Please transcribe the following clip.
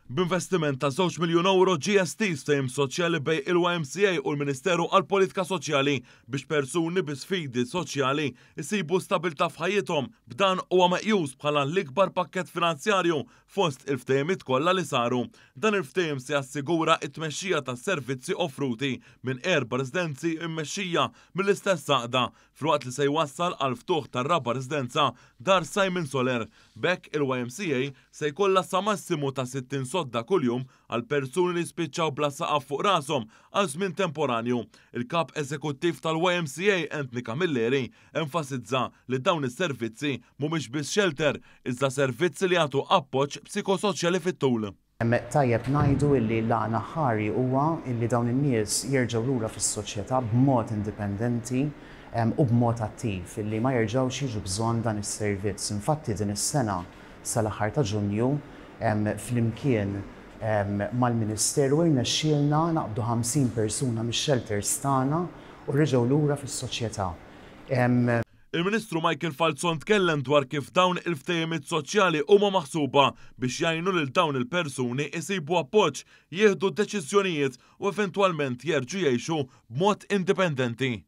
B'investiment ta' żewġ miljun ewro ġie estiż ftehim soċjali bejn il-YMCA u l-Ministeru għall-Politika Soċjali biex persuni bi sfidi soċjali jsibu stabilità f'ħajjithom. B'dan huwa meqjus bħala l-ikbar pakkett finanzjarju fost il-ftehimiet kollha li saru. Dan il-ftehim se jassigura t-tmexxija tas-servizzi offruti minn erba' residenzi mmexxija mill-istess għaqda filwaqt li se jwassal għall-ftuħ tar-raba' residenza, Dar Simon Soler. B'hekk il-YMCA se jkollha sa massimu ta' 60 sodda kuljum għal persuni li jispiċċaw bla saqaf fuq rashom għal żmien temporanju. Il-Kap Eżekuttiv tal-YMCA Anthony Camilleri enfasizza li dawn is-servizzi mhumiex biss shelter iżda servizzi li jagħtu appoġġ psikosoċjali fit-tul. Tajjeb ngħidu illi l-għan aħħari huwa illi dawn in-nies jerġgħu lura fis-soċjetà b'mod indipendenti u b'mod attiv, illi ma jerġgħux jiġu bżonn dan is-servizz. Infatti din is-sena sal-aħħar ta' Ġunju flimkien mal-Ministeru irnexxielna naqbdu 50 persuna mix-shelters tagħna u reġgħu lura fis-soċjetà. Il-Ministru Michael Falzon tkellem dwar kif dawn il-ftehimiet soċjali huma maħsuba biex jgħinu lil dawn il-persuni jsibu appoġġ, jieħdu deċiżjonijiet u eventwalment jerġgħu jgħixu b'mod indipendenti.